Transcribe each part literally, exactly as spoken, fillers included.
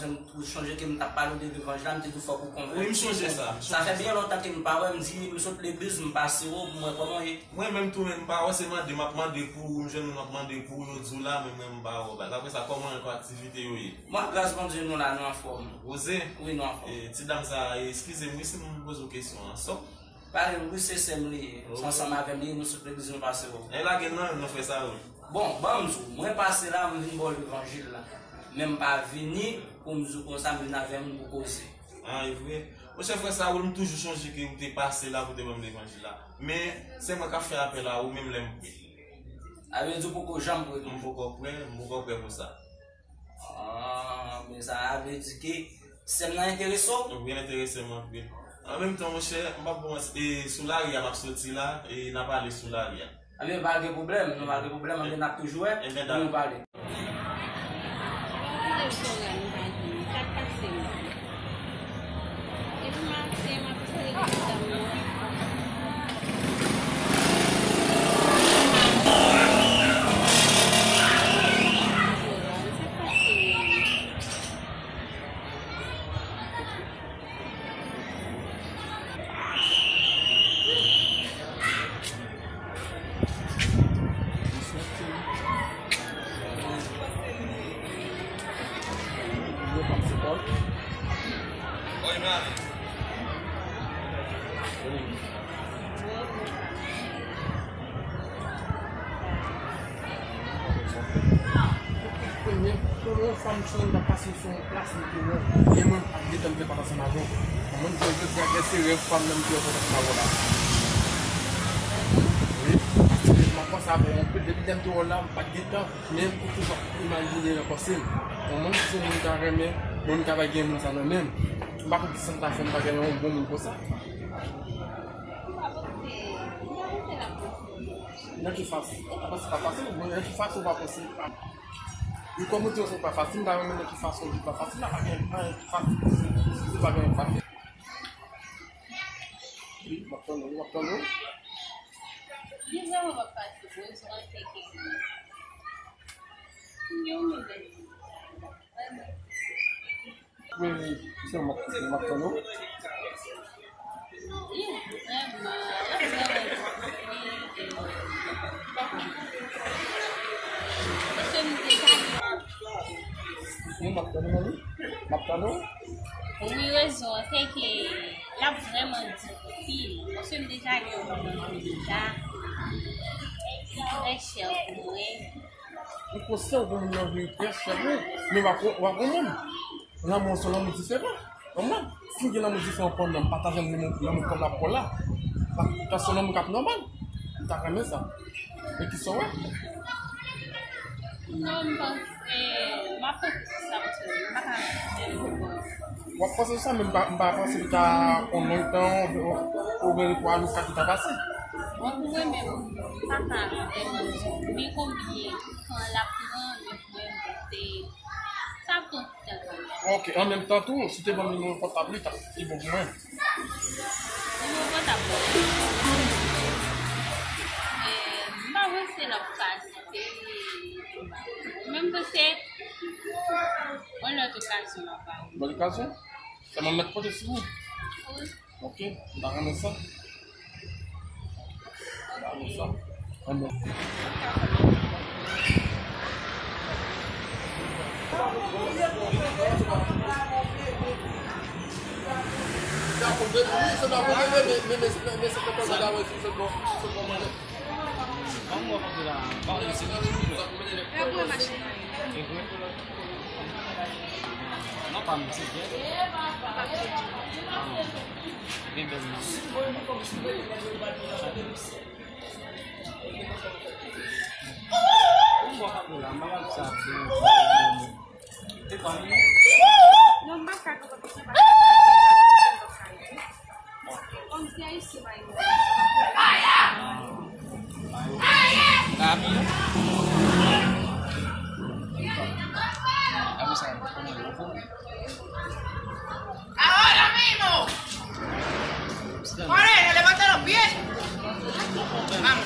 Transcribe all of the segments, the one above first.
Ou sonje ke m t ap pale w de revanj la, m te di w fòk ou konvèti. Wi, m sonje sa, m sonje sa. Sa fè byen lontan ke m pa wè, m di, m sot legliz, m pase w pou m wè kòman w ye. Mwen menm tou, menm m pa wè, se mande m ap mande pou ou, m jwenn ou, m ap mande pou ou, yo di w la, men mwen m pa wè w. Apre sa, kòman yon aktivite yo ye? Mwen, gras Bondye, nou la, nou anfòm. Poze? Wi, nou anfòm. E, ti dam sa, eskize m wi si m poze w kesyon an. Sòk? Pale m wi, se sè m li ye. Se ansanm avè m li ye, nou sot legliz, nou pase w. E lage nan, nan frè sa yo. Bon, ban m di w, mwen pase la, m vin ba w levanjil la. Men m pa vini pou m di w konsa, m vin avè moun pou koze. Ah, e vre? Monchè frè Saoul, m toujou sonje ke ou te pase la pou te ban m levanjil la. Men, se mwen k ap fè apèl a ou menm lè m pre. Sa vle di w poko janm pre tou? M poko pre, m poko pre pou sa. Ah, men sa vle di ke sè m nan enterese w? Wi, enterese m anpil. An menm tan, monchè, m p ap ba w manti, e, sou lari a m ap soti la, e n ap ale sou lari a. Anben, pa gen pwoblèm, nou pa gen pwoblèm, anben, n ap toujou wè, pou nou pale. Premye, premye fwa m sonje m t ap pase sou yon plas m te wè w. E mwen, m pa t gentan m te pale ansanm avè w. Mwen, jodi a, se rèv pa m nan m te wè w ansanm avè w la. Wi, paske m ap panse avè w anpil. Depi lè m te wè w la, m pa t gentan, men m toujou ap imajine w nan panse m. Mwen, si se moun m ta renmen, mwen, m ta va gen moun sa nan men m. M pa konn kisa m ta fè, m ta renmen yon bon moun konsa. Nan ki fas? Ou pa panse pa fasil, ou nan ki fas ou pa panse pa. E kòm ou di w se pa fasil, m ta renmen nan ki fason ou di pa fasil la, pa gen anyen ki fasil. Si pa gen anyen ki fasil. Wi, m ap tann ou, m ap tann ou. Li vrèman pa fasil, rezon an se ke m gen yon milèt. Wi, wi, se mwen, m ap tann ou. Li vrèman, vrèman difisil. Paske m deja... Wi, m ap tann ou, wi. M ap tann ou. Wi, rezon an, se ke l ap vrèman difisil. Paske m deja gen yon moun deja. Li trè chè pou mwen. Ou konsyan ou gen moun nan vin trè chè vre, men w ap, w ap gen moun. Lanmou an se yon lanmou diferan. Konprann? Si m gen lanmou diferan pou nan pataje lanmou, lanmou kòm l ap pran la, sa se yon lanmou k ap nòmal. M ta renmen sa. Men kisa w wè? Non, m panse, m ap panse sou sa, paske m pa ka menm. W ap panse sou sa, men m pa, m pa panse li ta pran lontan ou, ou, oubyen li pral ou ka ki ta pase. Bon, pou mwen menm, m pa ka vrèman di w men konbyen tan l ap pran, men pou mwen, se, sa ap pran ti tan kanmenm. Ok, an menm tan tou, si w te ban m nimewo pòtab li, t ap pi bon pou mwen. Nimewo pòtab ou? Eh, m pa panse l ap fasil. Menm ke se yon lòt okazyon m ap ba ou. Lòt okazyon? Sèlman m mèt konte sou ou. Wi. Ok, m ta renmen sa. M ta renmen sa. Renmen. Ahora mismo. Corre, levanta los pies. Vamos.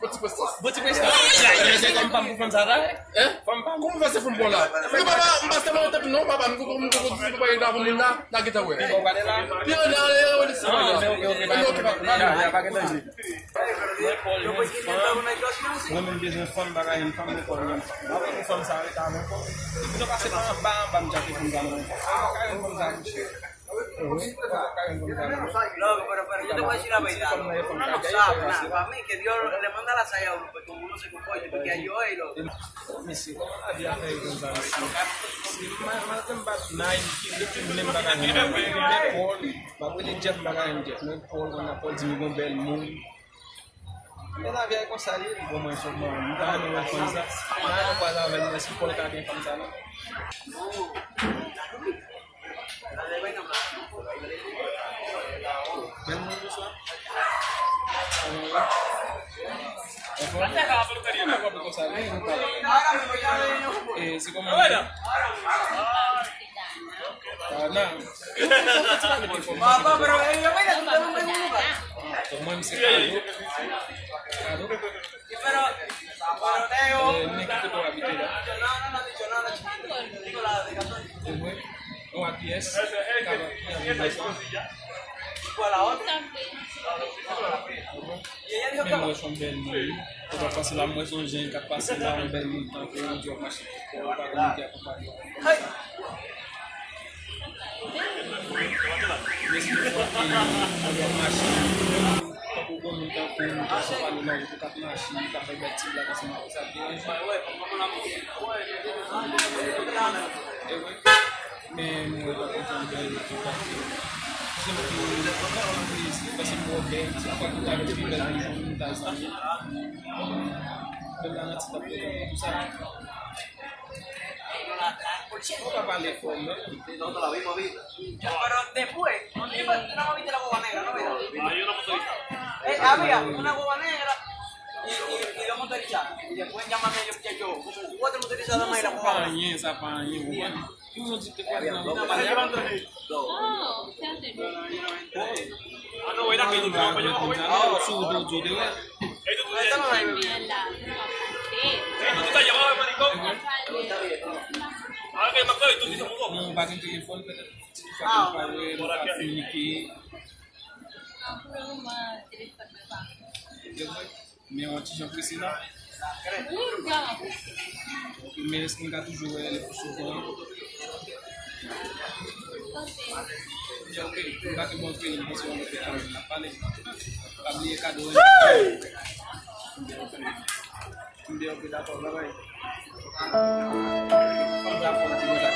Bon ti prestij. Bon ti prestij. Mwen se fanm pa m pou fanm sa la. Hein? Fanm pa m. Kòman w fè se fanm pa w la? Mwen papa, m pa se mwen tèt non, papa, m koko m koko di papa e la pou moun la, la gentan wè. Pi bon, gade la. Pi ale ale ale se fanm la. Ah, ok, ok, ok. Ok, ok, papa. Ya, ya, pa gen danje. Mwen Paul jwenn fanm. Mwen menm bezwen fanm, bagay jwenn fanm, mwen Paul jwenn fanm. Mwen pou fanm sa rete avè Paul. Epi nou pase pa anba, anba m tchake fanm sa non. Mwen pa ka jwenn fanm sa monchè. Loco, pero, pero yo te voy a decir la verdad. Uno no sabe nada. Para mí, que Dios le manda la saya a uno, pues como uno se comporte, porque a Joel lo. Mesye, kòman lavi a fè yo konsa, mesye? Malgre m pa t nan Ayiti, depi m menm pa ka jwenn nan Ayiti. Men Paul, m ap rele Jeff, m pa ka jwenn Jeff. Men Paul, konn ap Paul di m gon bèl moun. Men lavi a e konsa li ye, bon, mwen sot mwen, m ta renmen wè fanm sa. M ta renmen kwaze avè l, men èske Paul ka gen fanm sa non? Bèl moun, bonswa. Anfòm? Anfòm konsa, wi, nou pale. E, se kòman? Ah, nan. Papa, pero ellos, mira, tú te lo preguntas. Mwen, se Kado. Kado. Eh, men ki kote w abite la? Mwen, nou a kiyès? Kado, ki abite sa? Men mwen, se yon bèl moun. Ou pa pase la, mwen, se yon jèn k ap pase la, yon bèl moun tankou w, di w ap mache. Ou pa konn ki akonpanye w. Mesye, fòk ke lè w ap mache, fòk ou gon moun tankou w, ou ka pale nan wout, ou ka ap mache, ou ka fè bèt ti blag ansanm avè sa, deranj mwen. E wi. Men mwen pa kontan bèl moun ki pase. Ou pa pale fò, non? Pero después, no te iba, no me viste la guagua negra, no era. Eh, había una guagua negra y, y, y dos motorizadas. Y después llámame yo, muchacho, como cuatro motorizadas más y la guagua. Sa pa anyen, sa pa anyen, ou konprann? Ki moun di te kwè nan... Oh, fète. Ah, no, era que tú te vas a llevar, joven. Ah, sou do, do, do. Esto tú te... Bien la. Ahora que me acuerdo, tú dices, "Muro." Non, pa gen telefòn, petèt. Sa pa wè, nou pa kominike. Non, pou le moman, telefòn mwen pa. Men yon ti jan prese la. Wi, m vrèman prese. Men èske m ka toujou wè lè pi souvan? Ok, ok. M pa te montre li, paske mwen te avè l, n ap pale. Pa bliye kado an. M byen, ok, dakò, bye bye. Fò m ta fè yon ti kontak.